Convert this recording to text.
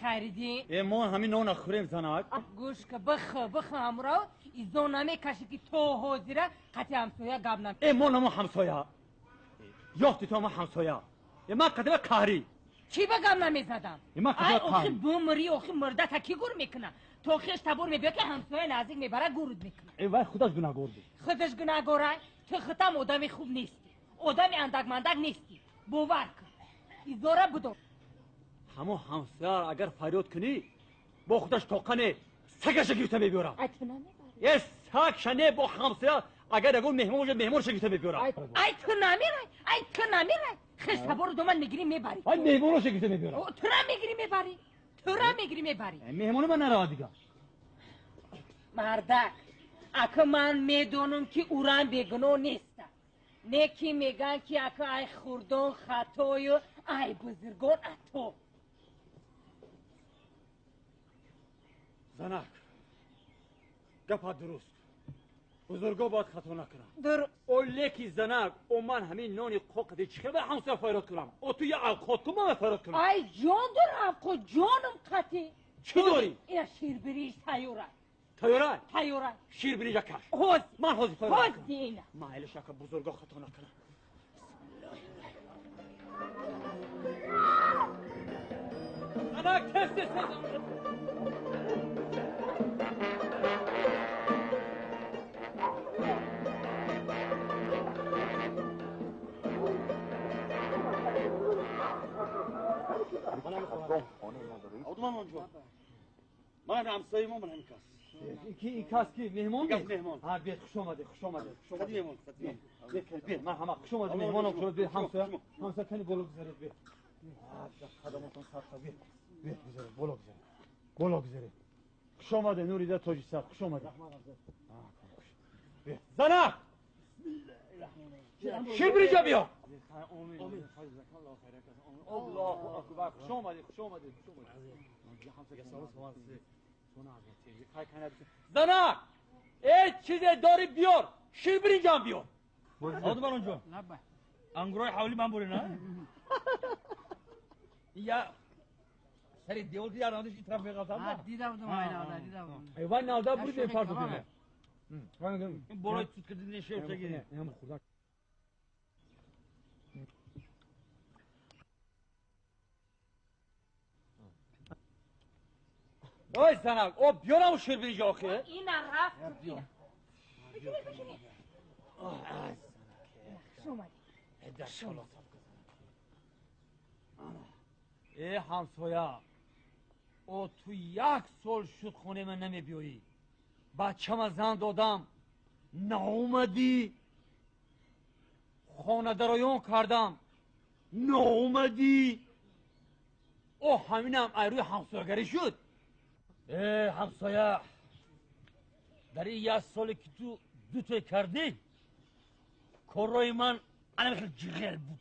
Хайриддин. Э мо ҳамин нона хӯрем занак. Гӯш ка бихӯ, бихӯ ҳамро, изо намекашӣ ки то ҳозира қати ҳамсоя гап нам. Э мо намо ҳамсоя. Ёфти то ма ҳамсоя. Э ман қадима қаҳрӣ. Чӣ ба гап намезадам? Э ман Ай қадима охи қаҳрӣ. бумрӣ, охи мурда та кӣ гур мекуна? То хеш табор мебиёд ки ҳамсоя наздик мебара гурд мекуна. Э вай худаш гунаҳгор буд. Худаш гунаҳгора? Ту худам одами хуб нестӣ. Одами андакмандак нестӣ. Бовар кун. Изора будо. Ҳамон ҳамсоя агар фарёд кунӣ, бо худаш тоқане сагаша гирифта мебиёрам. Ай ту намебарӣ. Э сагша не, бо ҳамсоя агар ягон меҳмон бошад, меҳмонша гирифта мебиёрам. Ай ту намерай, ай ту намерай. Хеш табору доман мегирӣ мебарӣ. Ай меҳмоноша гирифта мебиёрам. О, тура мегирӣ мебарӣ. Тура мегирӣ мебарӣ. Э, меҳмони ман наравад дигар. Мардак, ака ман медонам ки урам бегуноҳ неста. Не ки меган ки ака ай хурдон хатою, ай бузургон ато. Занак, гапат дуруст. Бузурго бояд хато накунанд. Дуруст. О леки занак, о ман ҳамин нони қоқади чӣ хел ба ҳамсоя фарёд кунам? О ту я авқот кун, ман фарёд кунам. Ай ҷон дорам авқот, ҷонам қатӣ. Чӣ дорӣ? Ина ширбириш тайёра. Тайёра? Тайёра. Ширбирижа каш. Ҳозир. Ман ҳозир фарёд Ҳозир кунам. ина. Майлиш ака бузурго хато накунам. Занак, тез, тез, тез. Ман ҳамсояи мо, ман ҳамин кас. Ки ин кас ки меҳмон? Кас меҳмон. Ҳа, бед, хуш омадед, хуш омадед, хуш омадед. Қади меҳмон, қади меҳмон. Бед, бед, ман ҳама хуш омадед, меҳмонам, хуш омадед, бед, ҳамсоя. Ҳамсоя, кани боло гузаред, бед. Ҳа, қадаматон сарқа, бед. Бед, гузаред, боло гузаред. Боло гузаред. Хуш омадед, Нурида Тоҷисар, хуш омадед. Ҳа, хуш. Бед. Занак! Ширбирижа биё! Аллоҳу акбар, хуш омадед, хуш омадед, хуш омадед. Занак! Эй, чизе дорӣ биёр! Ширбиринҷам биёр! Одам онҷо. Ангурои ҳавли ман бурӣ, на? Я сари девор ки ярандиш ин тараф меғалтам. Дидам, дидам. Эй, вай навда бурӣ, бепар кунӣ. Ин болои тут кардӣ, не шер тагӣ. Ой занак, о биёрам ширбиринҷа охир. Ина рафт. Ина. Бигиред, бигиред. Хуш омадед. Э ҳамсоя, о ту як сол шуд хонаи ман намебиёӣ. Бачама зан додам, наомадӣ. Хонадароён кардам, наомадӣ. О ҳаминам ай рӯи ҳамсоягарӣ шуд. Э ҳамсоя, дар ин як соле ки ту дутой кардӣ, коррои ман ана хел ҷиғел буд.